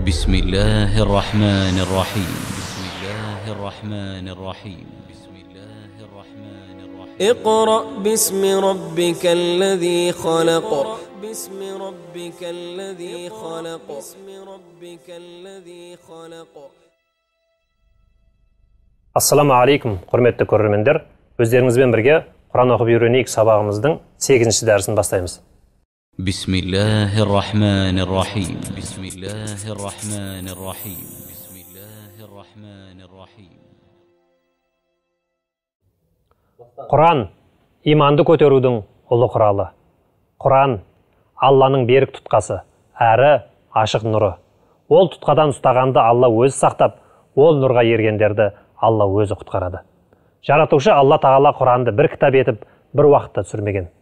بسم الله الرحمن الرحيم. بسم الله الرحمن الرحيم. بسم الله الرحمن الرحيم. اقرأ باسم ربك الذي خلق. باسم ربك الذي خلق. باسم ربك الذي خلق. Ассаламу алейкум, құрметті көрермендер. Өздеріңізбен бірге Құран оқып үйренейік сабағымыздың 8-ші дәрісін бастаймыз. بسم الله الرحمن الرحيم. بسم الله الرحمن الرحيم. بسم الله الرحمن الرحيم. Құран иманды көтерудің ұлы құралы. Құран Алланың берік тұтқасы, әрі ашық нұры. Ол тұтқадан ұстағанды Алла өзі сақтап, ол нұрға ергендерді Алла өзі құтқарады. Жаратушы Алла Тағала Құранды бір кітап етіп, бір уақытта түсірмеген.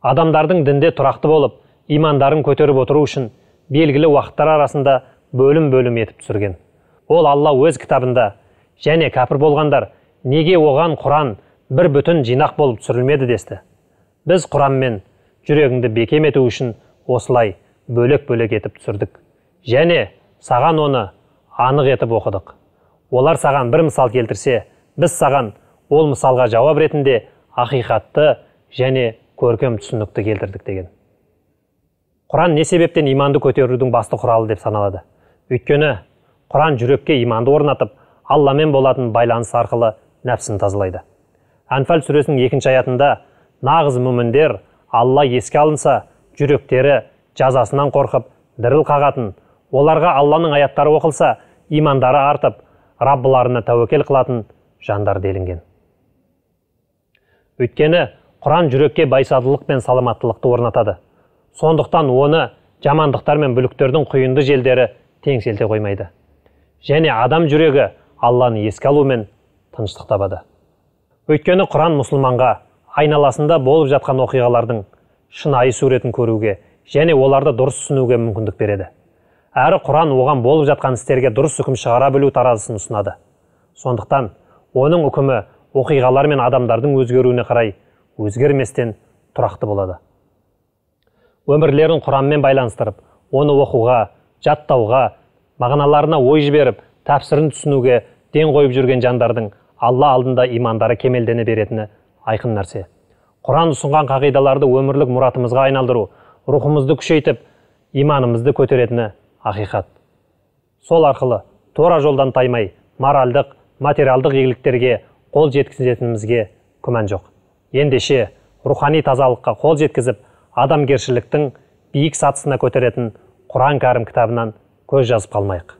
Адамдардың дінде тұрақты болып, имандарын көтеріп отыру үшін белгілі уақыттар арасында бөлім-бөлім етіп түсірген. Ол Алла өз кітабында және кәпір болғандар неге оған Құран бір бүтін жинақ болып түсірілмеді десті. Біз Құранмен жүрегіңді бекем ету үшін осылай бөлек-бөлек етіп түсірдік. Және саған оны анық етіп оқыдық. Олар саған бір мысал келтірсе, біз саған ол мысалға жауап ретінде ақиқатты және көркем түсінікті келтірдік деген. Құран не себептен иманды көтерудің басты құралы деп саналады? Өйткені Құран жүрекке иманды орнатып, Алламен болатын байланыс арқылы нәпсін тазалайды. Әнфәл сүресінің 2-ші аятында нағыз мүміндер Алла еске алынса, жүректері жазасынан қорқып, діріл қағатын, оларға Алланың аяттары оқылса, имандары артып, Раббыларына тәуекел қылатын жандар делінген. Өйткені Құран жүрекке байсалдылық пен саламаттылықты орнатады. Сондықтан оны жамандықтар мен бүліктердің құйынды желдері теңселте қоймайды. Және адам жүрегі Алланы еске алумен тыныштық табады. Өйткені Құран мұсылманға айналасында болып жатқан оқиғалардың шынайы суретін көруге және оларды дұрыс түсінуге мүмкіндік береді. Әрі Құран оған болып жатқан істерге дұрыс үкім шығара білу таразысын ұсынады. Сондықтан оның үкімі оқиғалар мен адамдардың өзгеруіне қарай өзгерместен тұрақты болады. Өмірлерін Құранмен байланыстырып, оны оқуға, жаттауға, мағыналарына ой жіберіп, тәпсірін түсінуге ден қойып жүрген жандардың Алла алдында имандары кемелдене беретіні айқын нәрсе. Құран ұсынған қағидаларды өмірлік мұратымызға айналдыру, рухымызды күшейтіп, иманымызды көтеретіні ақиқат. Сол арқылы тура жолдан таймай, моральдық, материалдық игіліктерге қол жеткізетінімізге күмән жоқ. Ендеше, рухани тазалыққа қол жеткізіп, адамгершіліктің биік сатысына көтеретін Құран Кәрім кітабынан көз жазып қалмайық.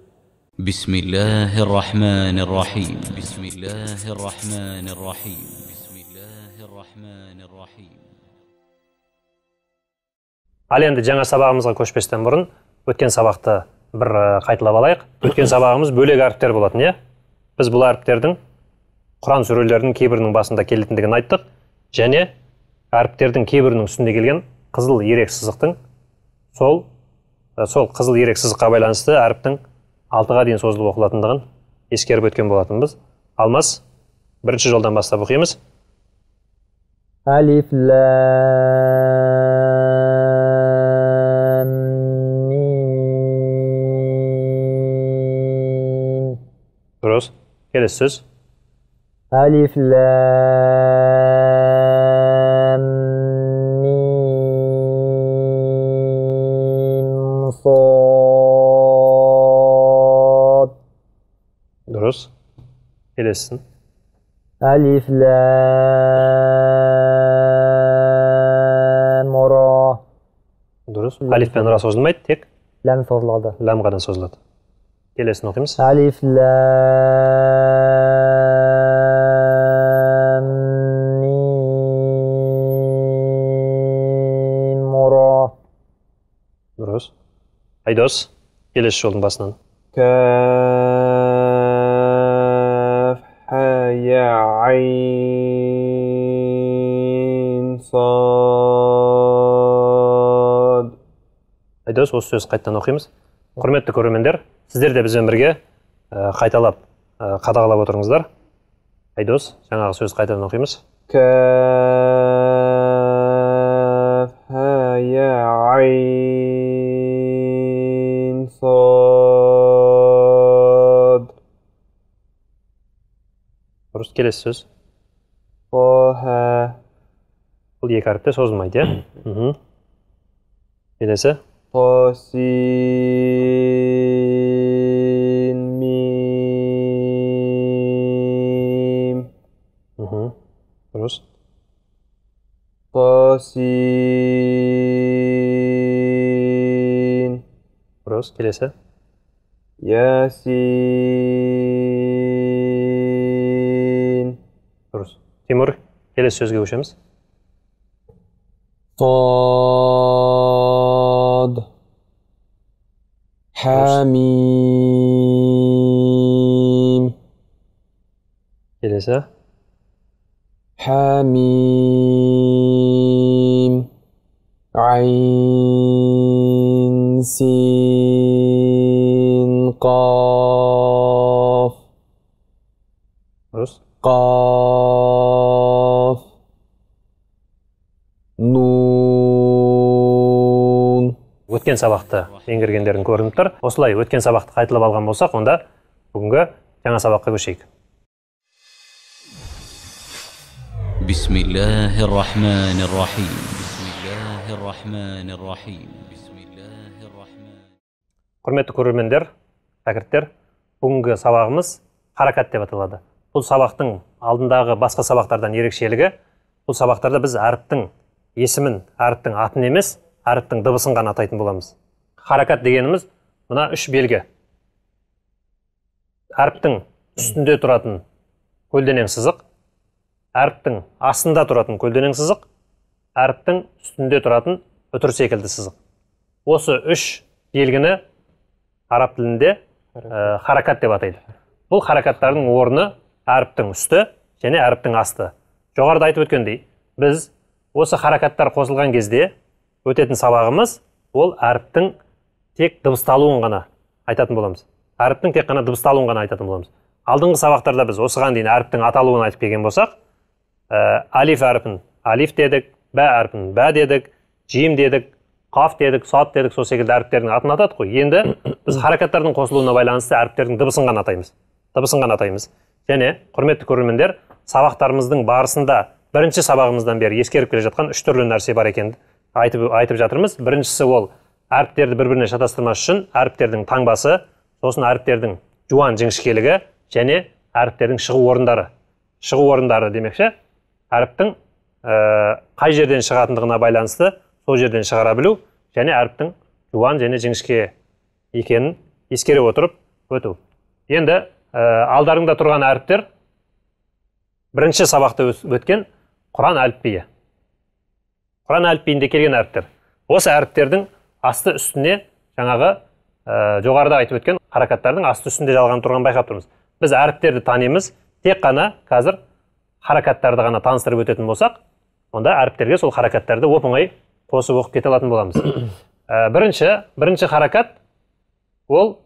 Бисмиллахир-рахманир-рахим. Бисмиллахир-рахманир-рахим. Бисмиллахир-рахманир-рахим. Ал енді жаңа сабағымызға көшпестен бұрын өткен сабақты бір қайталап алайық. Өткен сабағымыз бөлек әріптер болатын, иә? Біз бұл әріптердің Құран сүрелерінің кейбірінің басында келетіндігін айттық. Және әріптердің кейбірінің үстінде келген қызыл ерек сызықтың сол қызыл ерек сызыққа байланысты әріптің 6-ға дейін созылып оқылатындығын ескеріп өткен болатынбыз. Алмас, бірінші жолдан бастап оқимыз. Алиф, лам, мим. Дұрыс. Келесі сөз. Алиф, лам, мим, сод. Дұрыс. Келесісін. Алиф, лам, ра. Дұрыс. Алиф пен ра созылмайды, тек лам созылады. Лам ғана созылады. Келесін оқимыз. Алиф, лам, мим, ра. Дұрыс. Айдос, келесі жолдың басынан. Каф, ха, я, айн, сад. Айдос, осы сөзді қайтадан оқимыз. Құрметті көрермендер, сіздер де бізбен бірге қайталап, қадағалап отырыңыздар. Айдос, жаңағы сөзді қайтадан оқимыз. Каф, ха, я, айн, сад. Келесі сөз. Ха. Бұл екі әріпте созылмайды, иә? Келесі. Та, син, мим. Дұрыс. Та, син. Дұрыс. Келесі. Ясин. Дұрыс. Тимур, келесі сөзге көшеміз. Сад. Хамим. Келесі. Хамим. Айн, син, қаф. Дұрыс. Қаф. Нун. Өткен сабақты меңгергендерің көрініп тұр. Осылай өткен сабақты қайталап алған болсақ, онда бүгінгі жаңа сабаққа көшейік. Бисмиллахир-рахманир-рахим. Бисмиллахир-рахманир-рахим. Бисмиллахир-рахман. Құрметті көрермендер, шәкірттер, бүгінгі сабағымыз харакат деп аталады. Бұл сабақтың алдындағы басқа сабақтардан ерекшелігі, бұл сабақтарда біз әріптің есімін, әріптің атын емес, әріптің дыбысын ғана атайтын боламыз. Харакат дегеніміз мына үш белгі. Әріптің үстінде тұратын көлденең сызық, әріптің астында тұратын көлденең сызық, әріптің үстінде тұратын үтір секілді сызық. Осы үш белгіні араб тілінде харакат деп атайды. Бұл харакаттардың орны әріптің үсті және әріптің асты. Жоғарыда айтып өткендей, біз осы харакаттар қосылған кезде өтетін сабағымыз ол әріптің тек дыбысталуын ғана айтатын боламыз. Әріптің тек қана дыбысталуын ғана айтатын боламыз. Алдыңғы сабақтарда біз осыған дейін әріптің аталуын айтып келген болсақ, алиф әрпін алиф дедік, бә әрпін бә дедік, жим дедік, қаф дедік, сад дедік, сол секілді әріптердің атын атадық қой. Енді біз харакаттардың қосылуына байланысты әріптердің дыбысын ғана атаймыз. Дыбысын ғана атаймыз. Және құрметті көрермендер, сабақтарымыздың барысында бірінші сабағымыздан бері ескеріп келе жатқан үш түрлі нәрсе бар екенін айтып жатырмыз. Біріншісі ол әріптерді бір-біріне шатастырмас үшін әріптердің таңбасы, сосын әріптердің жуан жіңішкелігі және әріптердің шығу орындары. Шығу орындары демекші, әріптің қай жерден шығатындығына байланысты сол жерден шығара білу және әріптің жуан және жіңішке екенін ескере отырып өту. Енді алдарыңда тұрған әріптер бірінші сабақта өткен Құран әліпбиі. Құран әліпбиінде келген әріптер. Осы әріптердің асты үстіне жаңағы жоғарыда айтып өткен харакаттардың асты үстінде жалғанып тұрғанын байқап тұрмыз. Біз әріптерді танимыз, тек қана қазір харакаттарды ғана таныстырып өтетін болсақ, онда әріптерге сол харакаттарды оп-оңай қосып оқып кете алатын боламыз. Бірінші харакат ол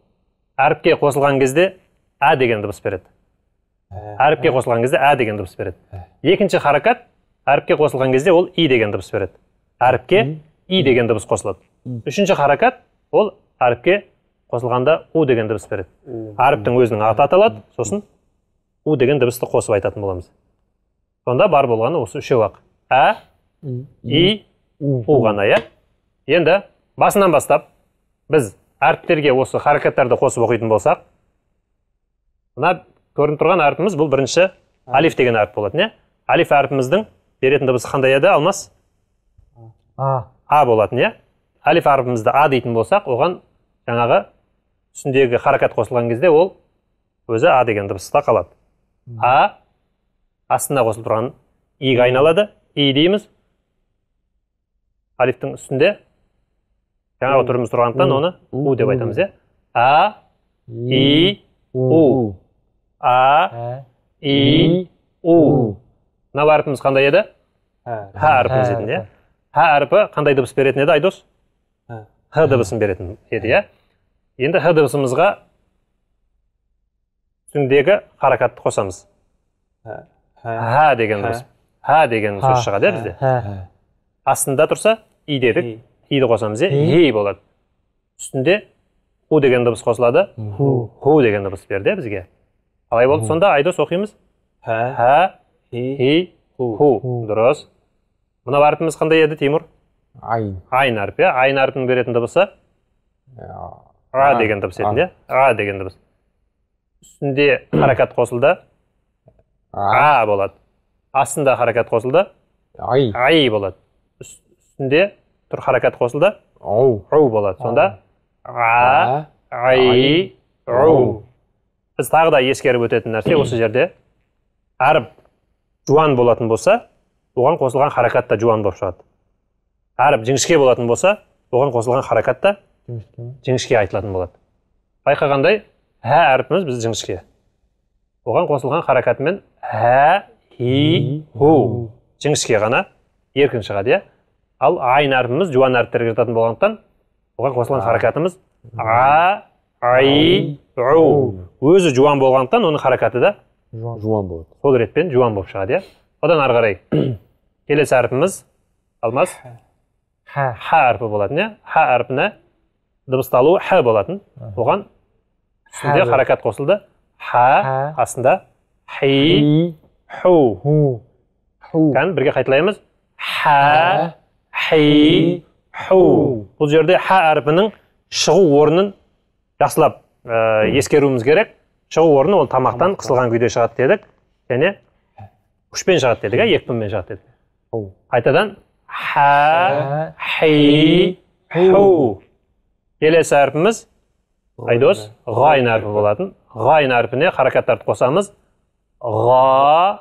әріпке қосылған кезде ә деген дыбыс береді. Әріпке қосылған кезде ә деген дыбыс береді. Екінші харакат әріпке қосылған кезде ол и деген дыбыс береді. Әріпке и деген дыбыс қосылады. Үшінші харакат ол әріпке қосылғанда у деген дыбыс береді. Әріптің өзінің аты аталады, сосын у деген дыбысты қосып айтатын боламыз. Сонда бар болғаны осы үшеу ақ. Ә, и, у ғана, иә? Енді басынан бастап біз әріптерге осы харакаттарды қосып оқитын болсақ, мына көрініп тұрған әрпіміз бұл бірінші алиф деген әріп болатын, иә? Алиф әрпіміздің беретін дыбысы қандай еді, Алмас? А. А болатын, иә? Алиф әрпімізді а дейтін болсақ, оған жаңағы үстіндегі харакат қосылған кезде ол өзі а деген дыбыста қалады. А астына қосылып тұрған иге айналады, и дейміз. Алифтің үстінде жаңағы түріміз тұрғандықтан оны у деп айтамыз, иә? А, и, у. А, и, у. Мынау әрпіміз қандай еді? Х әрпіміз еді, иә? Х әрпі қандай дыбыс беретін еді, Айдос? Х дыбысын беретін еді, иә? Енді х дыбысымызға үстіндегі харакатты қосамыз. Х деген дыбыс. Х деген сөз шығады, иә, бізде? Астында тұрса и дедік, иді қосамыз, иә? Ей болады. Үстінде у деген дыбыс қосылады. Ху деген дыбыс берді, иә, бізге. Қалай болды сонда, Айдос, оқимыз? Х, Х, Хи, Ху. Дұрыс. Мынау әрпіміз қандай еді, Тимур? Айн. Айн әрпі. Айн әрпінің беретін дыбысы? А деген дыбыс еді, иә? А деген дыбыс. Үстінде харакат қосылды. А болады. Астында харакат қосылды. Ай. Ай болады. Үстінде тұр харакат қосылды. Ау. Ау болады. Сонда А, Ай, Ау. Біз тағы да ескеріп өтетін нәрсе осы жерде. Әріп жуан болатын болса, оған қосылған харакат та жуан болып шығады. Әріп жіңішке болатын болса, оған қосылған харакат та жіңішке айтылатын болады. Байқағандай, Һ әрпіміз біз жіңішке. Оған қосылған харакатымен Һ, Хи, Ху жіңішке ғана еркін шығады, иә? Ал айн әрпіміз жуан әріптерге жататын болғандықтан, оған қосылған харакатымыз А, Ай, У. Өзі жуан болғандықтан оның харакаты да жуан болады. Сол ретпен жуан болып шығады, иә? Одан ары қарай келесі әрпіміз Алмас. Х. Х әрпі болатын, иә? Х әрпіне дыбысталуы Х болатын. Оған үстінде харакат қосылды. Х, астында Хи, Ху. Ху. Кән бірге қайталаймыз. Х, Хи, Ху. Бұл жерде Х әрпінің шығу орнын жақсылап ескеруіміз керек. Шығу орны ол тамақтан қысылған күйде шығады дедік. Және күшпен шығады дедік, екпінмен шығады дедік. Қайтадан Х, Хи, Ху. Келесі әрпіміз Айдос, ғайн әрпі болатын. Ғайн әрпіне харакаттарды қосамыз. Ға,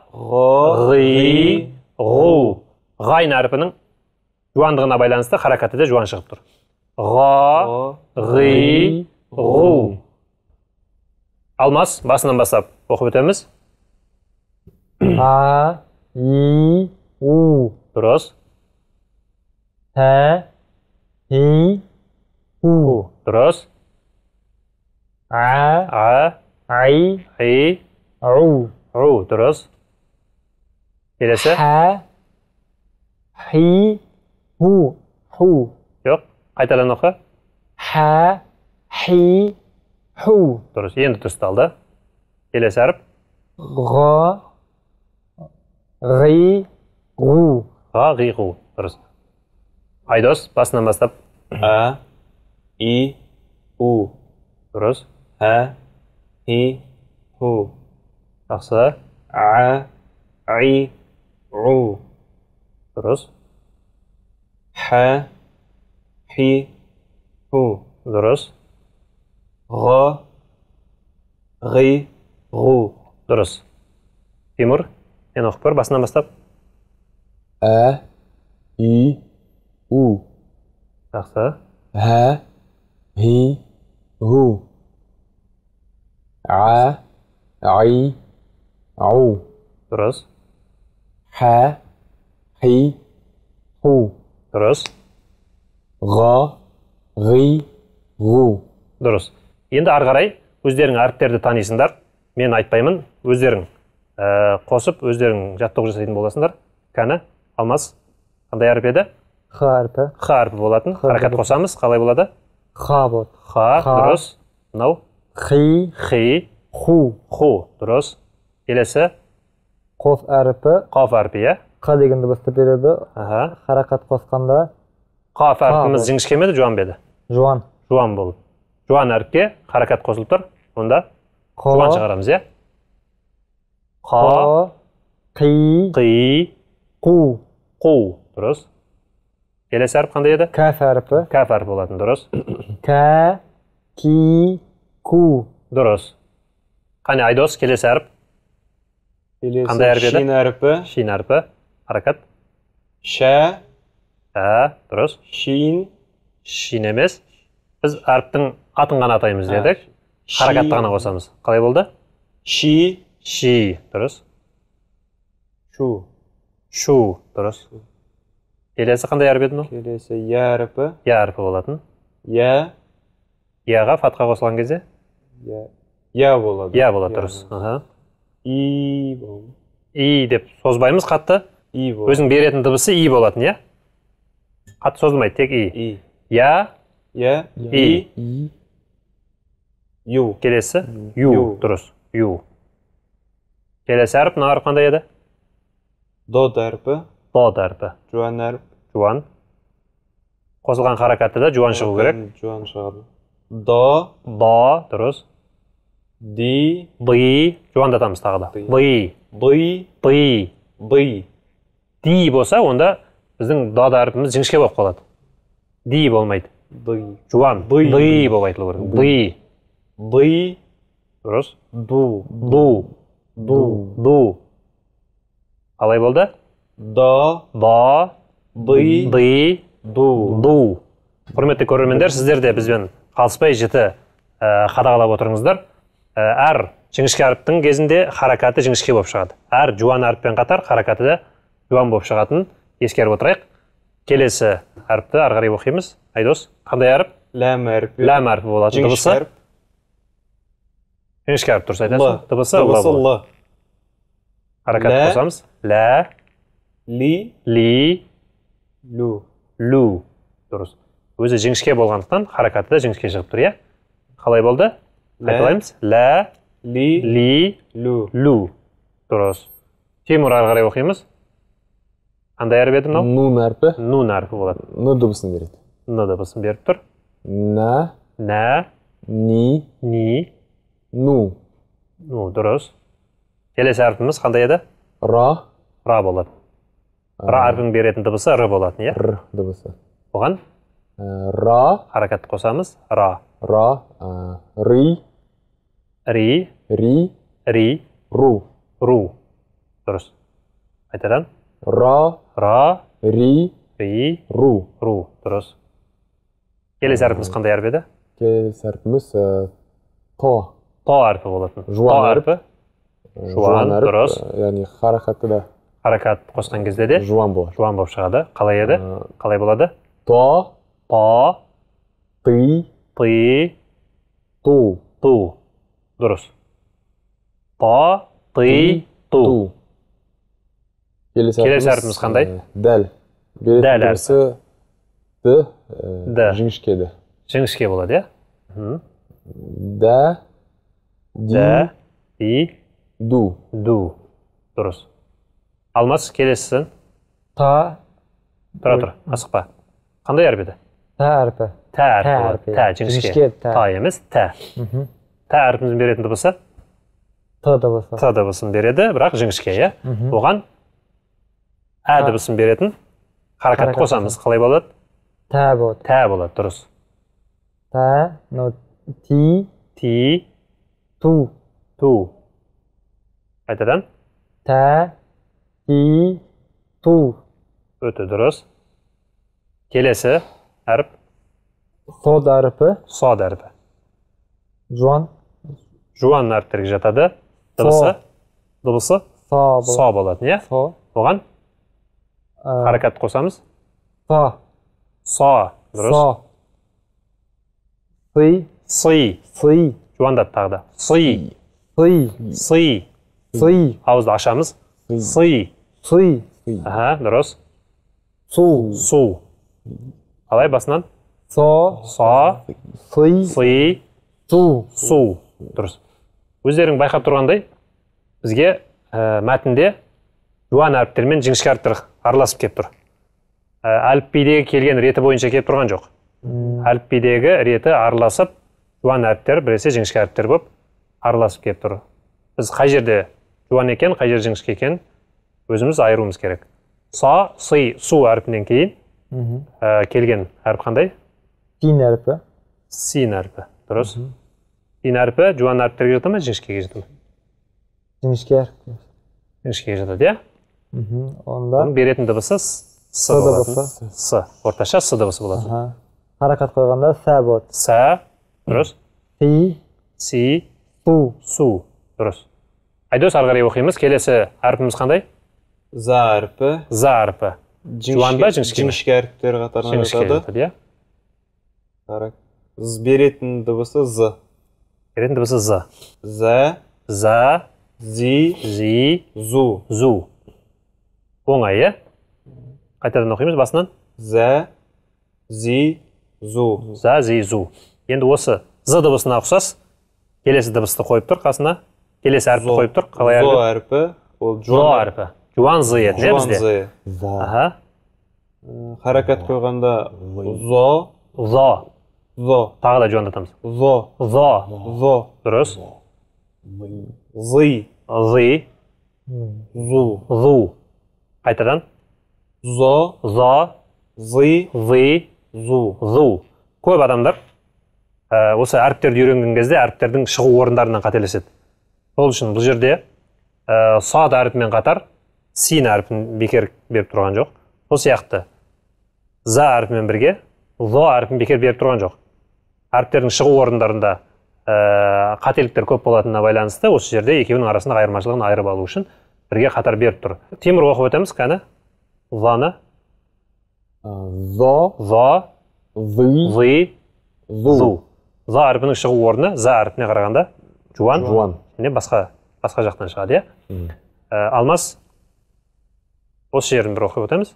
Ғи, Ғу. Ғайн әрпінің жуандығына байланысты харакаты да жуан шығып тұр. Ға, Ғи, Ғу. Алмас, басынан бастап оқып өтеміз. А, И, У. Дұрыс. Х, Хи, Ху. Дұрыс. А, А, Ай, И, У. У. Дұрыс. Келесі. Х, Хи, Ху. Ху. Жоқ, қайтадан оқы. Х, Хи, Ху. Дұрыс, енді дұрысталды. Келесі әріп. Ға, Ғи, Ғу. Ға, Ғи, Ғу. Дұрыс. Айдос, басынан бастап. А, И, У. Дұрыс. Х, Хи, Ху. Жақсы. А, И, У. Дұрыс. Х, Хи, Ху. Дұрыс. Ға, Ғи, Ғу. Дұрыс. Тимур, сен оқып көр, басынан бастап. Ә, И, У. Жақсы. Х, Хи, Ху. А, Ай, У. Дұрыс. Х, Хи, Ху. Дұрыс. Ға, Ғи, Ғу. Дұрыс. Енді ары қарай өздерің әріптерді танисыңдар. Мен айтпаймын, өздерің қосып, өздерің жаттығу жасайтын боласыңдар. Кәні, Алмас, қандай әріп еді? Х әрпі. Х әрпі болатын. Харакат қосамыз, қалай болады? Х болады. Х, дұрыс. Мынау? Хи, Хи, Ху. Ху, дұрыс. Келесі? Қоф әрпі. Қоф әрпі, иә? Қ деген дыбысты береді. Харакат қосқанда. Қоф әрпіміз жіңішке ме еді, жуан ба еді? Жуан. Жуан болып. Жуан әріпке харакат қосылып тұр. Онда жуан шығарамыз, иә? Қ, Қи, Қи, Қу. Қу. Дұрыс. Келесі әріп қандай еді? Кәф әрпі. Кәф әрпі болатын, дұрыс. Кә, Ки, Ку. Дұрыс. Қане, Айдос, келесі әріп. Қандай әріп еді? Шин әрпі. Шин әрпі. Харакат. Шә. Ә, дұрыс. Шин. Шин емес. Біз әріптің атын ғана атаймыз дедік. Харакатты ғана қосамыз. Қалай болды? Ши. Ши, дұрыс. Шу. Шу, дұрыс. Келесі қандай әріп еді мынау? Келесі я әрпі. Я әрпі болатын. Я. Яға фатқа қосылған кезде? Я болады. Я болады, дұрыс. И болады. И деп созбаймыз қатты. И болады. Өзің беретін дыбысы и болатын, иә? Қатты созылмайды, тек и. И. Я. Я. И. И. Ю. Келесі? Ю. Дұрыс. Ю. Келесі әріп, мына әріп қандай еді? Дод әрпі. Дод әрпі. Жуан әріп. Жуан. Қосылған харакаты да жуан шығу керек. Жуан шығады. До. До, дұрыс. Ди. Ди. Жуандатамыз тағы да. Ди. Ди. Ди. Ди. Ди болса, онда біздің дод әрпіміз жіңішке болып қалады. Ди болмайды. Ди. Жуан. Ди болып айтылу керек. Ди. Ди. Дұрыс. Ду. Ду. Ду. Ду. Қалай болды? До. До. Ди. Ди. Ду. Ду. Құрметті көрермендер, сіздер де бізбен қалыспай жіті қадағалап отырыңыздар. Әр жіңішке әріптің кезінде харакаты жіңішке болып шығады. Әр жуан әріппен қатар харакаты да жуан болып шығатынын ескеріп отырайық. Келесі әріпті ары қарай оқимыз. Айдос, қандай әріп? Ләм әрпі. Ләм әрпі болады. Дыбысы? Жіңішке әріп, дұрыс айтасың. Дыбысы Л. Харакат қосамыз. Лә. Ли. Ли. Лю. Лю. Дұрыс. Өзі жіңішке болғандықтан харакаты да жіңішке шығып тұр, иә? Қалай болды? Қайталаймыз. Лә. Ли. Ли. Лю. Лю. Дұрыс. Тимур, ары қарай оқимыз. Қандай әріп еді мынау? Нун әрпі. Нун әрпі болады. Н дыбысын береді. Н дыбысын беріп тұр. Нә. Нә. Ни. Ни. Ну. Ну, дұрыс. Келесі әрпіміз қандай еді? Ра. Ра болады. Ра әрпінің беретін дыбысы Р болатын, иә? Р дыбысы. Оған? Ра. Харакатты қосамыз. Ра. Ра. Ри. Ри. Ри. Ри. Ру. Ру. Дұрыс. Қайтадан. Ра. Ра. Ри. Ри. Ру. Ру. Дұрыс. Келесі әрпіміз қандай әріп еді? Келесі әрпіміз То. То әрпі болатын. Жуан әріп. Жуан, дұрыс. Яғни харакаты да. Харакат қосқан кезде де жуан болады. Жуан болып шығады. Қалай еді? Қалай болады? То. То. Ты. Ты. Ту. Ту. Дұрыс. То, ты, ту. Келесі әрпіміз қандай? Дәл. Дәл әрпі. Д. Д. Жіңішке ді. Жіңішке болады, иә? Дә. Ди. Дә. Ди. Ду. Ду. Дұрыс. Алмас, келесісін. Та. Тұра тұр, асықпа. Қандай әріп еді? Та әрпі. Тә әрпі. Тә, жіңішке. Та емес, тә. Тә әрпіміздің беретін дыбысы? Т дыбысы. Т дыбысын береді, бірақ жіңішке, иә? Оған ә дыбысын беретін харакатты қосамыз. Қалай болады? Тә болады. Тә болады, дұрыс. Тә, но ти. Ти. Ту. Ту. Қайтадан. Тә, ти, ту. Өте дұрыс. Келесі әріп. Сод әрпі. Сод әрпі. Жуан. Жуан әріптерге жатады. Дыбысы? Дыбысы? Со. Со болатын, иә? Со. Оған харакат қосамыз. Со. Со. Дұрыс. Со. Сы. Сы. Сы. Жуандат тағы да. Сы. Сы. Сы. Сы. Ауызды ашамыз. Сы. Сы. Аха, дұрыс. Су. Су. Қалай басынан? Со. Со. Сы. Сы. Су. Су. Дұрыс. Өздерің байқап тұрғандай, бізге мәтінде жуан әріптер мен жіңішке әріптер араласып келіп тұр. Әліпбидегі келген реті бойынша келіп тұрған жоқ. Әліпбидегі реті араласып, жуан әріптер біресе жіңішке әріптер болып араласып келіп тұр. Біз қай жерде жуан екен, қай жерде жіңішке екен өзіміз айыруымыз керек. Са, сы, су әрпінен кейін келген әріп қандай? Син әрпі. Син әрпі, дұрыс. Син әрпі жуан әріптерге жата ма, жіңішкеге жата ма? Жіңішке әріп. Жіңішкеге жатады, иә? Онда оның беретін дыбысы С болатын. С. Орташа С дыбысы болатын. Харакат қойғанда сә болады. Сә, дұрыс. Си. Си. Су. Су. Дұрыс. Айдос, ары қарай оқимыз. Келесі әрпіміз қандай? За әрпі. За әрпі. Жуан ба, жіңішке ме? Жіңішке әріптер қатарына жатады. Жіңішке жатады, иә. Беретін дыбысы З. Беретін дыбысы З. Зә. За. Зи. Зи. Зу. Зу. Оңай, иә? Қайтадан оқимыз басынан. Зә. Зи. Зу. За, зи, зу. Енді осы З дыбысына ұқсас келесі дыбысты қойып тұр қасына. Келесі әріпті қойып тұр. Қалай әріп? Зо әрпі. Ол жуан әрпі. Жуан з еді, не бізде? Жуан з. Аха. Харакат қойғанда зо. Зо. Зо. Тағы да жуандатамыз. Зо. Зо. Зо. Дұрыс. Зы. Зы. Зу. Зу. Қайтадан. Зо. Зо. Зы. Зы. Зу. Зу. Көп адамдар осы әріптерді үйренген кезде әріптердің шығу орындарынан қателеседі. Сол үшін бұл жерде сад әрпімен қатар син әрпін бекер беріп тұрған жоқ. Сол сияқты за әрпімен бірге зо әрпін бекер беріп тұрған жоқ. Әріптердің шығу орындарында қателіктер көп болатынына байланысты осы жерде екеуінің арасындағы айырмашылығын айырып алу үшін бірге қатар беріп тұр. Темір оқып өтеміз, кәні. Заны. Зо. Зо. Зы. Зы. Зу. За әрпінің шығу орны за әрпіне қарағанда жуан. Жуан. Және басқа жақтан шығады, иә? Алмас, осы жерін бір оқып өтеміз.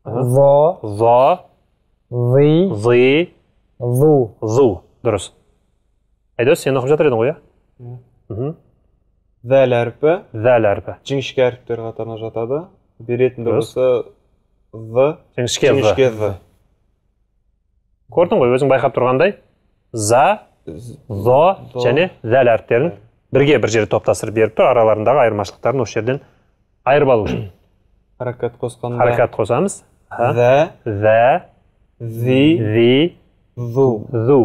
Зо. Зо. Зы. Зы. Зу. Зу. Дұрыс. Айдос, сен оқып жатыр едің ғой, иә? Зәл әрпі. Зәл әрпі. Жіңішке әріптер қатарына жатады. Беретін дыбысы з. Жіңішке з. Жіңішке з. Көрдің ғой, өзің байқап тұрғандай, за, зо және зәл әріптерін бірге бір жерде топтастырып беріп тұр, араларындағы айырмашылықтарын осы жерден айырып алу үшін. Харакат қосқанда. Харакат қосамыз. Зә, зә, зи, зи, зу. Зу.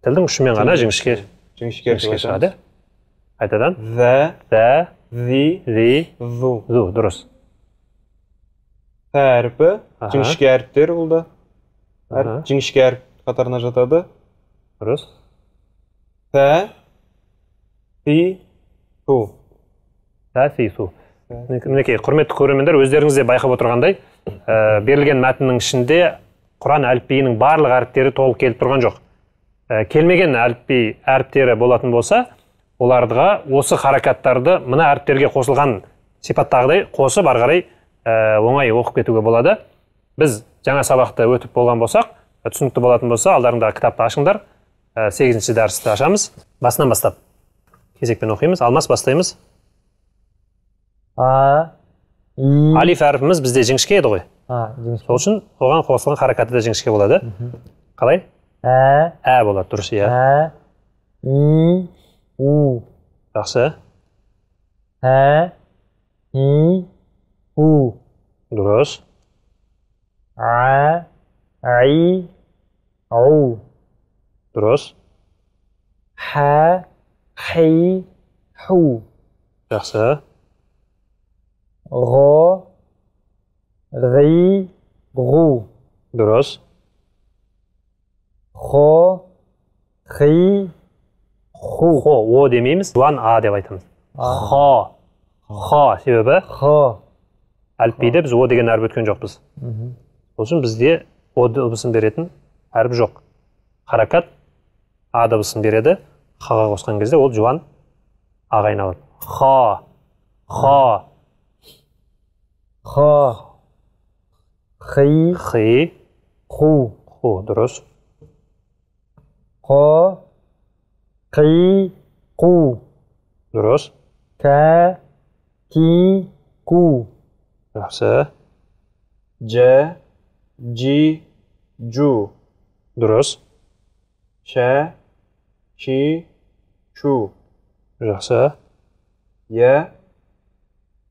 Тілдің ұшымен ғана жіңішке шығады. Қайтадан. Зә, зә, зи, зи, зу. Зу, дұрыс. Тә әрпі, жіңішке әріптер бұл да. Жіңішке әріп қатарына жатады. Дұрыс. Тә, ти, ту. Тә, ти, ту. Мінекей, құрметті көрермендер, өздеріңіз де байқап отырғандай, берілген мәтіннің ішінде Құран әліпбиінің барлық әріптері толық келіп тұрған жоқ. Келмеген әліпби әріптері болатын болса, оларға осы харакаттарды мына әріптерге қосылған сипаттағыдай қосып ары қарай оңай оқып кетуге болады. Біз жаңа сабақты өтіп болған болсақ, түсінікті болатын болса, алдарыңдағы кітапты ашыңдар. 8-ші дәрісті ашамыз. Басынан бастап кезекпен оқимыз. Алмас, бастаймыз. А, И. Алиф әрпіміз бізде жіңішке еді ғой. А, жіңішке. Сол үшін оған қосылған харакаты да жіңішке болады. Қалай? Ә. Ә болады, дұрыс, иә. Ә, И, У. Жақсы. Ә, И, У. Дұрыс. А, И, У. Дұрыс. Х, Хи, Ху. Жақсы. Ғо, Ғи, Ғу. Дұрыс. Хо, Хи, Ху. Хо, о демейміз, жуан а деп айтамыз. Хо, хо, себебі Хо. Әліпбиде біз о деген әріп өткен жоқпыз. Сол үшін бізде о дыбысын беретін әріп жоқ. Харакат а дыбысын береді. Хаға қосқан кезде ол жуан аға айналады. Хо, хо. Хо, хи, хи, ху. Ху, дұрыс. Қо, қи, қу. Дұрыс. Кә, ки, ку. Жақсы. Ж, жи, жу. Дұрыс. Шә, ши, шу. Жақсы. Я,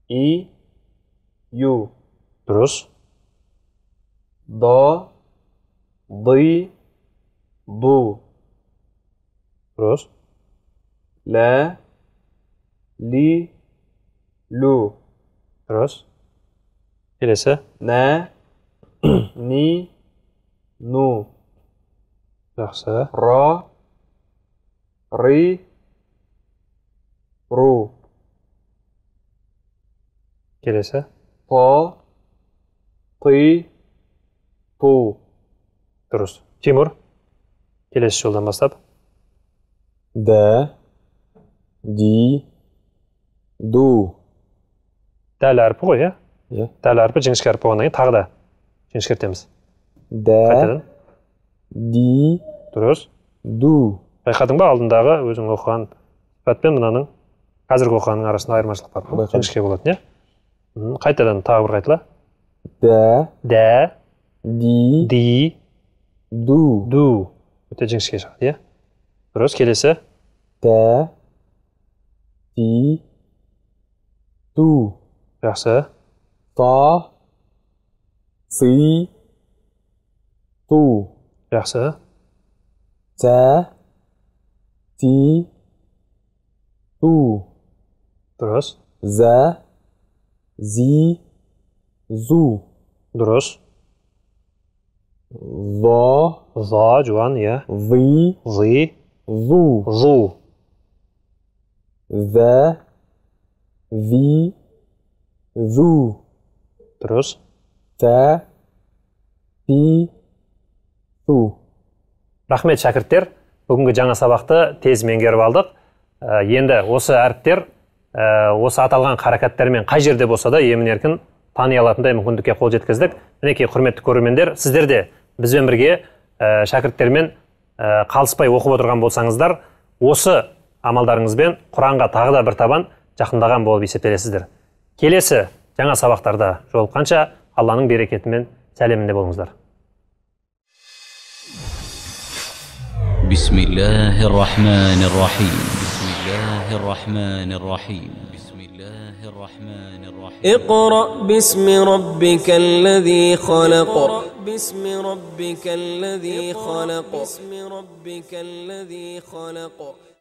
и, ю. Дұрыс. Да, ды, ду. Дұрыс. Лә, ли, лу. Дұрыс. Келесі. Нә, ни, ну. Жақсы. Ра, ри, ру. Келесі. Та, ты, ту. Дұрыс. Тимур, келесі жолдан бастап. Дә, ди, ду. Дәл әрпі ғой, иә? Иә. Дәл әрпі жіңішке әріп болғаннан кейін тағы да жіңішкертеміз. Дә, қайтадан. Ди, Дұрыс. Ду. Байқадың ба алдындағы өзің оқыған сипатпен мынаның Қазіргі оқығанның арасында айырмашылық бар ма? Жіңішке болатын, иә? Қайтадан тағы бір қайтала. Дә, Дә, ди, ди, ду. Ду. Өте жіңішке шығады, иә? Дұрыс, келесі. Дә, ди, ду. Жақсы. Та, ци, ту. Жақсы. Тә, ти, ту. Дұрыс. Зә, зи, зу. Дұрыс. Зо, За, жуан, иә. Зы, Зы, зу. Зу. Зә, зи, зу. Дұрыс. Тә, ти, ту. Рахмет, шәкірттер. Бүгінгі жаңа сабақты тез меңгеріп алдық. Енді осы әріптер, осы аталған қаракаттармен қай жерде болса да емін-еркін тани алатындай мүмкіндікке қол жеткіздік. Мінекей, құрметті көрермендер, сіздер де бізбен бірге шәкірттермен қалыспай оқып отырған болсаңыздар, осы амалдарыңызбен Құранға тағы да бір табан жақындаған болып есептелесіздер. Келесі жаңа сабақтарда жолыққанша Алланың берекетімен сәлемінде болыңыздар. بسم الله الرحمن الرحيم. بسم الله الرحمن الرحيم. بسم الله الرحمن الرحيم. اقرأ باسم ربك الذي خلق. باسم ربك الذي خلق. باسم ربك الذي خلق.